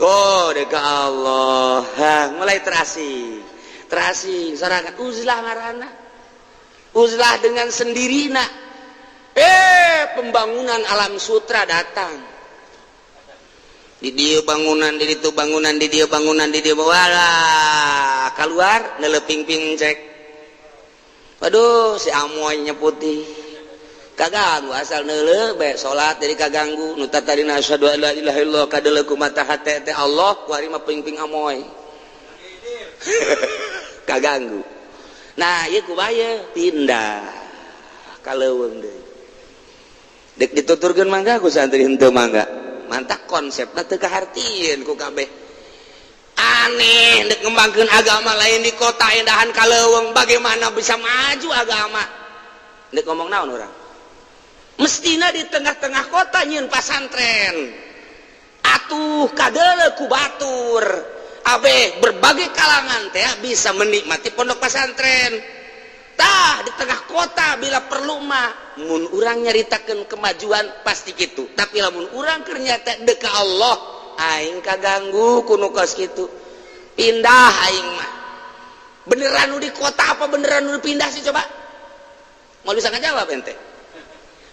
Oh, deka Allah. Ha, mulai terasing. Terasing sorangan uzlah ngaranna. Uzlah dengan sendirina. Eh, pembangunan alam sutra datang. Di dia bangunan, di itu bangunan, di dia bangunan, di dia wala keluar neleping cek. Waduh, si amoynya putih. Kaganggu asal neule bae salat jadi kaganggu. Nu tadina asyhadu alla ilaha illallah kadeuleu ku mata hate teh Allah, ku ari mah ping-ping amoy. Kaganggu. Nah, ieu ku bae pindah ka leuweung deui. Dek dituturkeun mangga ku santri henteu mangga. Mantak konsepna teu kahartieun ku kabeh. Aneh, dek ngembangkeun agama lain di kota indahan ka leuweung, bagaimana bisa maju agama? Dek ngomong naon urang? Mestina di tengah-tengah kota nyieun pasantren atuh, kadeuleu ku batur abe berbagai kalangan teh bisa menikmati pondok pesantren. Tah, di tengah kota bila perlu mah. Mun urang nyaritakeun kemajuan pasti gitu, tapi lamun urang keur nyata deka Allah, aing kaganggu ku nu kos kitu, pindah aing mah. Beneran nu di kota apa beneran nu pindah sih? Coba mau bisa ngajawab ente?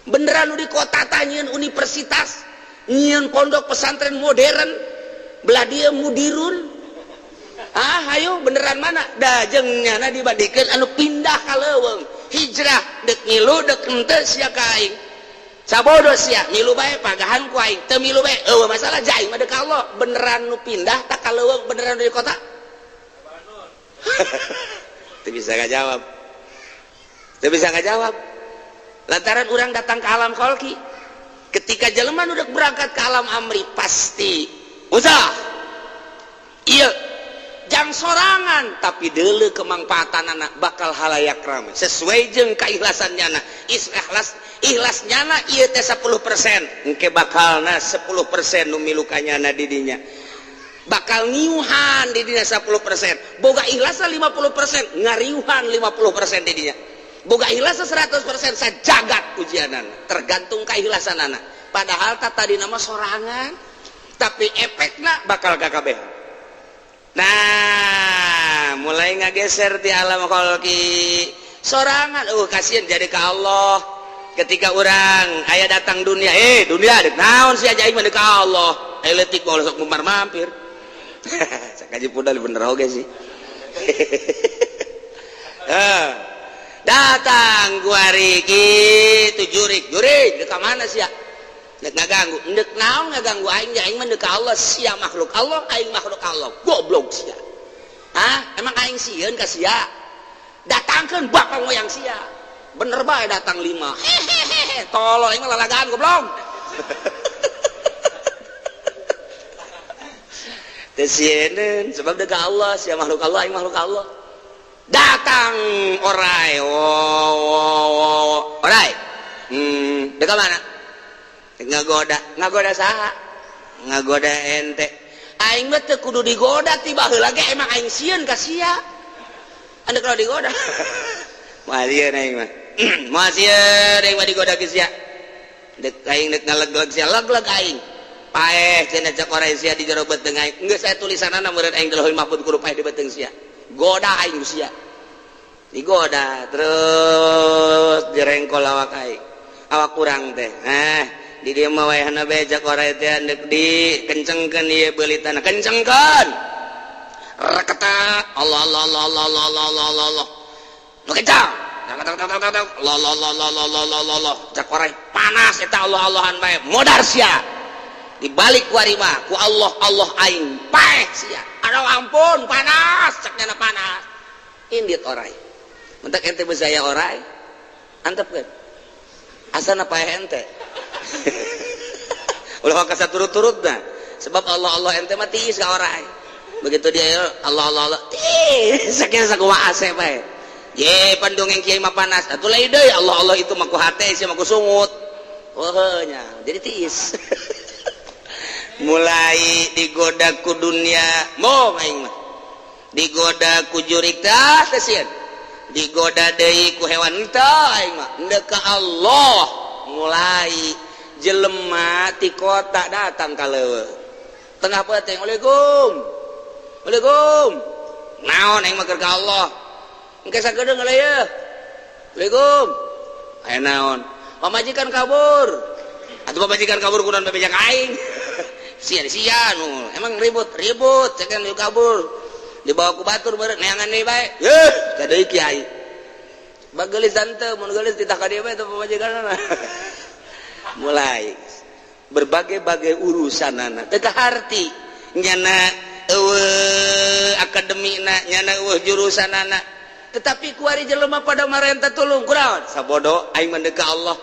Beneran nu di kota tah nyieun universitas, nyieun pondok pesantren modern. Belah dia mudirun. Ah, ayo beneran mana? Da jeung nyana dibandingkeun anu pindah ka leuweung, hijrah dek ngilu dek henteu sia ka aing. Sabodo sia, ngilu bae pagahan ku aing, teu milu bae eueuh masalah ja aing mah deuk ka Allah. Beneran nu pindah tak ka leuweung, beneran nu di kota? Teu bisa ngajawab. Teu bisa ngajawab. Lantaran orang datang ke alam kholqi. Ketika jelema nu dek berangkat ke alam amri pasti usah. Iya, jang sorangan tapi deuleu kemangfaatan anak bakal halayak rame sesuai jeung keikhlasan nyana. Ikhlas ikhlas nyana ieu teh 10%, engke bakalna 10% nu milu ka nyana di dinya. Bakal ngiuhan di dinya 10%. Boga ikhlasna 50%, ngariuhan 50% di dinya. Boga ikhlasna 100%, sajagat ujianan, tergantung keikhlasan anak. Padahal tak tadi nama sorangan, tapi efekna bakal KKB. Nah, mulai ngageser di alam kholqi sorangan, kasihan jadi ke Allah. Ketika orang aya datang dunia, dunia dek naon sih aja aing mah deuk ka Allah. Leutik bae sok mumar mampir. Cak Haji Pudal bener oge sih. Eh, datang kuari kitu jurik, jurik dek ka mana sia? Dek ngaganggu, dek naon ngaganggu aing, ja aing mah deuk ka Allah, sia makhluk Allah, aing makhluk Allah. Goblok sia. Hah? Emang aing sieun ka sia? Datangkeun bakal ngoyang sia. Bener bae datang 5. Hehehe, tolol aing mah lalagaan goblok. Teu sieun sebab deuk ka Allah, sia makhluk Allah, aing makhluk Allah. Datang orai, wo wo wo orai. Dek ka mana? Ngagoda, ngagoda saha? Ngagoda ente. Aing mah teu kudu digoda ti baheula ge emang aing sieun ka sia. Anda kalau digoda. Moal sieun aing mah. Moal sieun aing mah digoda ke sia. Dek aing dek ngaleg-leg sia, leg-leg aing. Paeh cenah cek orai sia di jero beuteung aing. Geus aya tulisanana meureun aing di Lauhul Mahfuz kudu paeh di beuteung sia. Goda aing ku sia. Digoda terus direngkol awak aing. Awak kurang teh. Di dieu mah wayahna bae cek orai teh deuk dikencengkeun ieu beulitana. Kencengkeun. Reketa Allah Allah Allah Allah Allah Allah Allah Allah Allah. Nu kencang. Allah Allah Allah Allah Allah Allah Allah. Cek orai panas eta Allah Allahan bae. Modar sia. Dibalik ku ari mah ku Allah Allah aing paeh sia. Aduh ampun panas cek nyana panas. Indit orai. Mentak ente bersaya orai. Antepkeun. Asana paeh ente. Ulah ka saturut-turutna. Sebab Allah Allah ente mah tiis ka orai. Begitu dia Allah Allah Allah tiis sakieu sakumaha ase bae. Ye pandongeng kiai mah panas. Atuh lain deui Allah Allah itu mah ku hate sia mah ku sungut. Oh nya, jadi tiis. Mulai digoda ku dunia, mau aing mah. Digoda ku jurik tah teh sieun. Digoda deui ku hewan teh aing mah. Endek ka Allah mulai jelema ti kota datang ka leuweung. Tengah peuting, Waalaikum. Waalaikum. Naon aing mah keur ka Allah. Engke sakedeung heula ye. Waalaikum. Aya naon? Pamajikan kabur. Atuh pamajikan kabur kunaon bebeja ka aing. Sia-sia nu emang ribut ribut cekan nu kabur dibawa ku batur meureun neangan deui bae. Yeuh, ka deui kiai. Bageulis tante mun geulis titah ka dieu bae teh pamajikanna. Mulai berbagai-bagai urusan anak teu kaharti nyana eueuh akademina nyana eueuh jurusan anak, tetapi kuari jelema pada marenta tulung kunaon sabodo aing mah deuk ka Allah.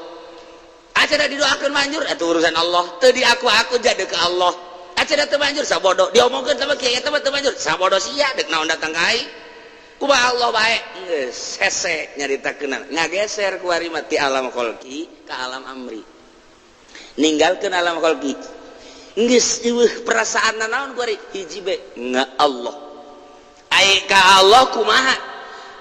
Acara didoakeun manjur atuh urusan Allah, teu diaku-aku jadi ke Allah. Acara teu manjur sabodo diomongkeun sama kiai eta mah teu manjur sabodo sia deuk naon datang ka aing. Kumaha Allah bae geus hese nyaritakeun ngageser kuari mah ti alam kholqi ka alam amri. Ninggalkeun alam kholqi. Geus eueuh perasaan naon kuari hiji bae nga Allah. Ai ka Allah kumaha?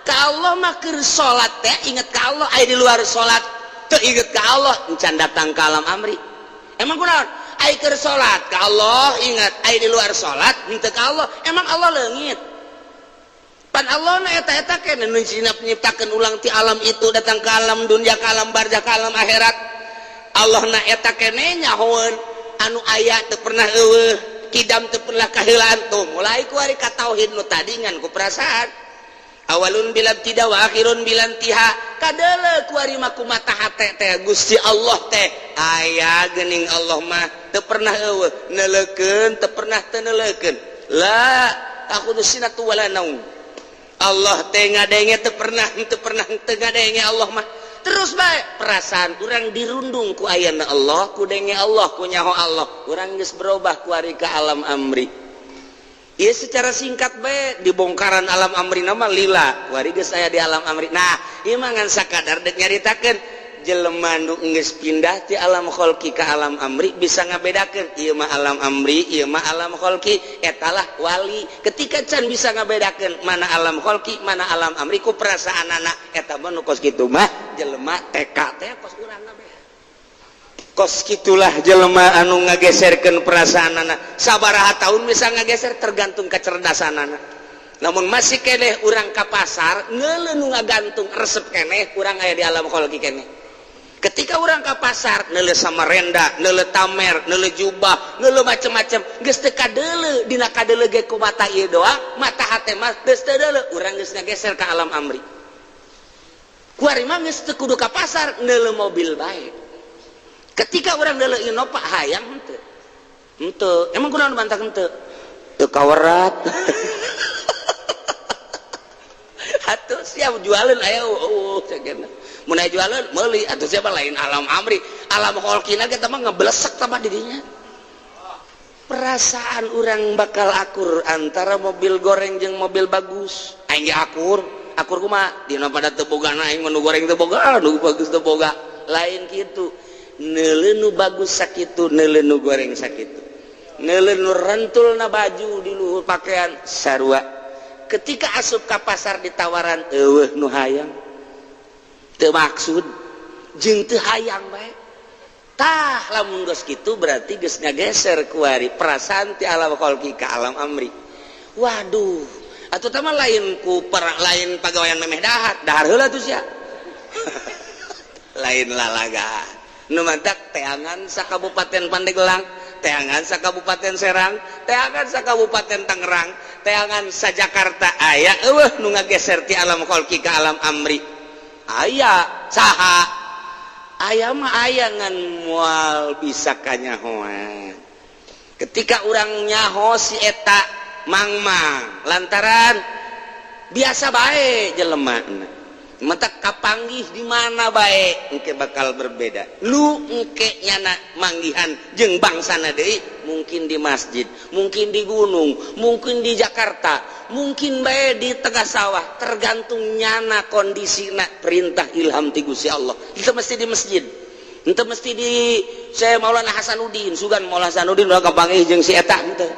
Ka Allah mah keur salat teh inget ka Allah, ai di luar salat teu inget ka Allah encan datang ka alam amri. Emang kunaon? Ai keur salat ka Allah ingat, ai di luar salat henteu ka Allah. Emang Allah leungit? Pan Allah na eta-eta keneh nu nyiptakeun ulang ti alam itu datang ke alam dunia, ke alam barzah, ke alam akhirat. Allah na eta keneh nyahoeun anu aya teu pernah eueuh. Kidam teu pernah kaheulaan. Tuh mulai ku ari ka tauhid nu tadi ngan ku perasaan. Awalun bila tidak wa akhirun bila intiha. Kadeuleu ku ari mah ku mata hate teh Gusti Allah teh aya geuning. Allah mah teu pernah eueuh, neuleukeun teu pernah teu neuleukeun. La ta'khudzuhu sinatu wala naum. Allah teh ngadenge teu pernah teu pernah teu ngadenge. Allah mah terus bae. Perasaan urang dirundung ku ayana Allah, ku denge Allah, ku nyaho Allah. Urang geus berubah ku ari ka alam amri. Ieu secara singkat bae dibongkaran alam amri nama lila. Kuari geus aya di alam amri. Nah, ieu mah ngan sakadar dek nyaritakeun jelema nu geus pindah ti alam kholqi ka alam amri bisa ngabedakeun ieu mah alam amri, ieu mah alam kholqi. Etalah wali. Ketika can bisa ngabedakeun mana alam kholqi, mana alam amri ku perasaan anak, eta mah nu kos kitu mah jelema TK teh kos urang ngabe. Kos kitulah jelema anu ngageserkeun perasaan anak. Sabaraha tahun bisa ngageser tergantung kecerdasan anak. Namun masih keneh urang ka pasar ngeuleuh nu ngagantung resep keneh, urang aya di alam kholqi keneh. Ketika urang ka pasar neuleuh samarenda, neuleuh tamer, neuleuh jubah, neuleuh macem-macem, geus teu kadeuleu. Dina kadeuleu ge ku mata ieu doang, mata hate mah geus teu deuleu. Urang geus ngageser ka alam amri. Kuari mah geus teu kudu ka pasar, neuleuh mobil bae. Ketika urang neuleuh Innova, hayang henteu? Henteu. Emang kunaon bantah henteu? Teu kawerat. Atuh siap jualan aya, oh, cek mun aya jualan meuli atuh. Siapa lain alam amri, alam kholqina kita mah ngeblesek tambah dirinya. Perasaan orang bakal akur antara mobil goreng jeung mobil bagus. Aing ge akur. Akur kumaha? Dina pada teu boga, aing mah nu goreng teu boga, nu bagus teu boga. Lain kitu. Neuleuh nu bagus sakitu, neuleuh nu goreng sakitu, neuleuh nu rentulna baju di luhur pakaian sarua. Ketika asup ka pasar ditawaran, eueuh nu hayang. Teu maksud jeung teu hayang bae. Tah, lamun geus kitu berarti geus ngageser kuari perasaan ti alam kholqi ka alam amri. Waduh, atuh tah mah lain ku per, lain pagawean memeh dahar, dahar heula tuh sia. Lain lalaga nu mantak teangan sa Kabupaten Pandeglang, teangan sa Kabupaten Serang, teangan sa Kabupaten Tangerang, teangan sa Jakarta, aya eueuh nu ngageser ti alam kholqi ka alam amri? Aya. Saha? Aya mah aya, ngan moal bisa kanyahoan. Ketika urang nyaho si eta mangmang lantaran biasa bae jelema, mentak kapanggih di mana bae engke bakal berbeda. Lu engke nyana manggihan jeung bangsana deui, mungkin di masjid, mungkin di gunung, mungkin di Jakarta, mungkin bae di tengah sawah, tergantung nyana kondisina perintah ilham ti Gusti Allah. Itu mesti di masjid, itu mesti di saya Maulana Hasanuddin, sugan Maulana Hasanuddin udah kapanggih jeung si eta henteu.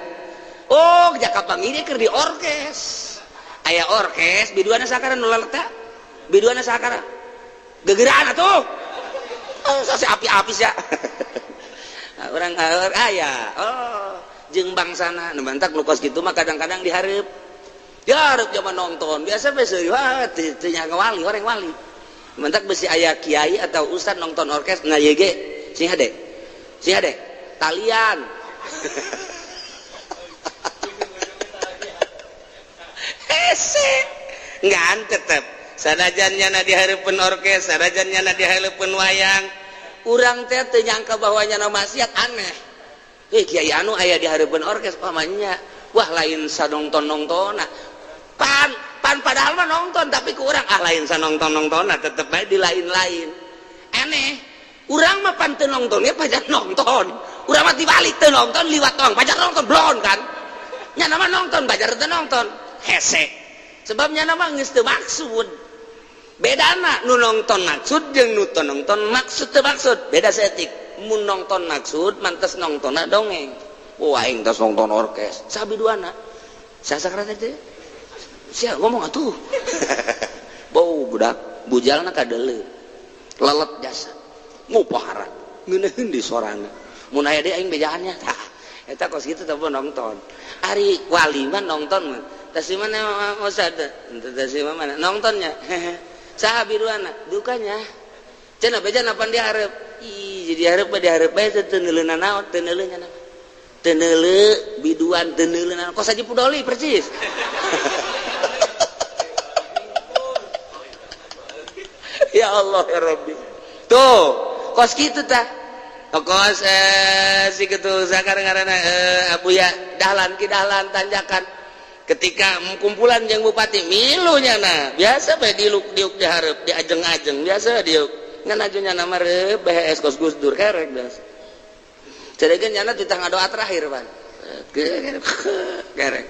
Oh, jaka kapanggih keur di orkes. Aya orkes biduana sakara nu laleta, biduana sakara gegeraan atuh. Oh, sasi api-api sia orang aya. Oh, jeung bangsana nu mantak nu kos kitu mah kadang-kadang dihareup dihareup zaman nonton biasa biasa. Wah, teu nyaga wali, orang wali mantak besi aya kiai atau ustad nonton orkes. Nah, ye ge sing hade, sing hade talian hese. Ngan tetep sanajan nyana di hareupeun orkes, sanajan nyana di hareupeun wayang, urang teh teu nyangka bahwa nyana maksiat. Aneh, eh, kiai anu aya di hareupeun orkes pamanya. Wah, lain sanongton nongtona. Pan pan padahal mah nonton, tapi ku urang, ah, lain sanongton nongtona, tetep bae di lain-lain. Aneh, urang mah pan teu nontonnya pajar nonton. Urang mah dibalik, teu nonton liwat doang, pajar nonton blon kan. Nyana mah nonton, pajar teu nonton. Hese, sebab nyana mah geus teu maksud. Bedana nu nonton maksud jeung nu teu nonton maksud, teu maksud beda seetik. Mun nonton maksud mantes nontonna dongeng. Wah, aing tos nonton orkes sabi duana sasakra teh sia ngomong atuh. Bau budak bujalna kadeuleu lelet jasa ngupahara ngeunaheun di sorangan. Mun aya deui aing bejaannya. Tah, eta kos kitu teh nonton. Ari wali mah nonton mah tas di mana? Ustad, tas di mana nontonnya? Saha biruana dukanya cenah beja napan dihareup. Ih, jadi hareup mah dihareup bae teu neuleuna naon, teu neuleuna naon. Teu neuleu biduan, teu neuleu kos Haji Pudoli persis. Ya Allah ya Rabbi. Tuh, kos kitu tah. Kos si kitu sakar ngaranna Abuya Dahlan, Ki Dahlan tanjakan. Ketika kumpulan jeung bupati milunya nah, biasa bae diuk diuk dihareup, diajeng-ajeng, biasa diuk. Ngan ajunya nama reup BHS kos Gus Dur kerek biasa. Ceregeun nyana titah ngadoa terakhir, Pan. Kerek.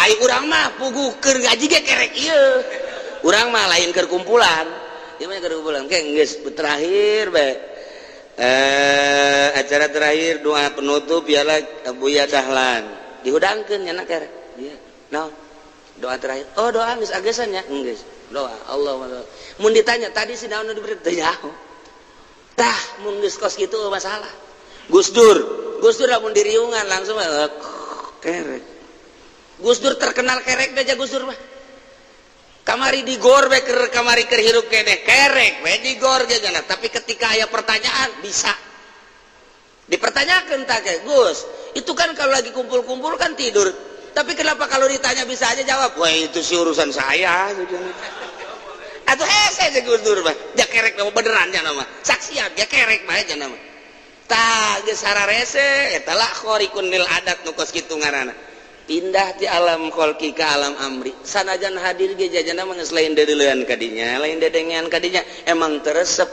Ai urang mah puguh keur ngaji ge kerek ieu. Urang mah lain keur kumpulan. Ieu mah keur kumpulan ke geus terakhir bae. Acara terakhir doa penutup ialah Abuya Dahlan. Dihudangkeun nyana kerek. Iya. Naon? Doa terakhir. Oh, doa geus agesan nya? Geus. Doa Allah. Mun ditanya tadi si naon nu diberi teu nyaho. Tah mun geus kos kitu masalah. Gus Dur, Gus Dur lamun diriungan langsung kerek. Gus Dur terkenal kerek aja Gus Dur mah. Kamari digor we keur kamari keur hirup keneh kerek we digor ge gana. Tapi ketika aya pertanyaan bisa dipertanyakan tak kayak Gus, itu kan kalau lagi kumpul-kumpul kan tidur. Tapi kenapa kalau ditanya bisa aja jawab? Wah itu sih urusan saya. Atau hese aja Gus Dur mah. Ja kerek mah beneran nya nama. Saksian ja kerek mah aja nama. Tah geus hararese eta lah khariqun lil adat nu kos kitu ngaranna. Pindah ti alam kholqi ka alam amri. Sanajan hadir ge jajana mah geus lain deuleuan ka dinya, lain dedengean ka dinya, emang teresep.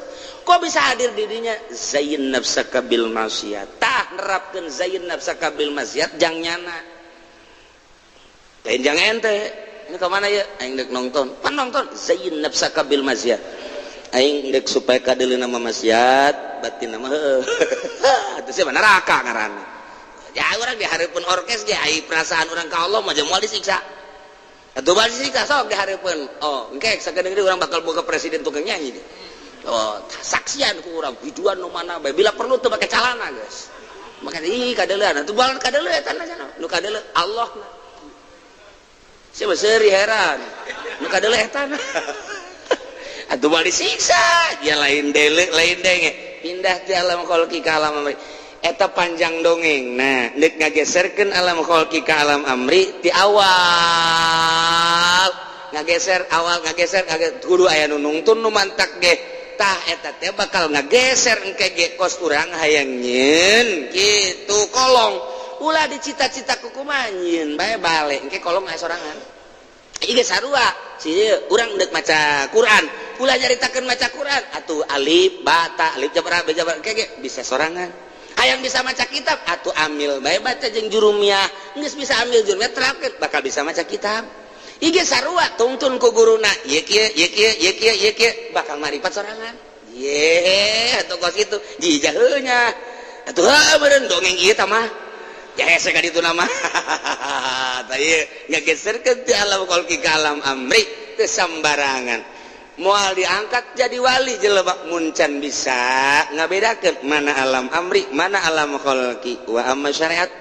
Kok bisa hadir di dinya? Zayin nafsaka bil maksiat. Tah nerapkeun zayin nafsaka bil maksiat jang nyana. Lain jang ente. Ini ke mana ya? Aing dek nonton. Pan nonton zayin nafsaka bil maksiat. Aing dek supaya kadeuleuh nama maksiat, batin nama heuh. Atuh sia neraka ngaranna. Ya urang dihareupeun orkes ge ai perasaan urang ka Allah mah moal disiksa. Atuh bal disiksa sok dihareupeun. Oh, engke sakedeung deui urang bakal boga presiden tukang nyanyi deh. Oh, saksian ku urang biduan nu mana bae bila perlu teu make calana geus. Maka ih kadeuleuan atuh bal kadeuleuh eta na nu kadeuleuh Allah na. Sia mah seuri heran. Nu kadeuleuh eta na. Atuh bal disiksa, dia lain deuleu lain denge. Pindah ti alam kholqi ka alam amri. Eta panjang dongeng. Nah, deuk ngageserkeun alam kholqi ka alam amri ti awal ngageser awal ngageser kudu aya nu nungtun nu mantak ge. Tah eta teh bakal ngageser engke ge kos urang hayang nyieun kitu kolong. Ulah dicita-cita ku kumaha nyieun bae balik engke kolong aya sorangan. Ieu geus sarua si urang deuk maca Quran, ulah nyaritakeun maca Quran atuh alif ba ta alif jabar ba jabar engke ge bisa sorangan. Hayang bisa maca kitab atuh amil bae baca jeung jurumiyah, geus bisa amil jurumiyah terapkeun bakal bisa maca kitab. Ieu ge sarua tungtun ku guruna ieu kieu ieu kieu ieu kieu ieu kieu bakal maripat sorangan. Ye atuh kos kitu jijaheunya atuh heuh meureun dongeng ieu tah mah. Ya hese ka ditu nama. Tah ieu ngageserkeun ti alam kholqi ka alam amri teu sambarangan. Moal diangkat jadi wali jelema mun can bisa ngabedakeun mana alam amri mana alam kholqi. Wa amma syariat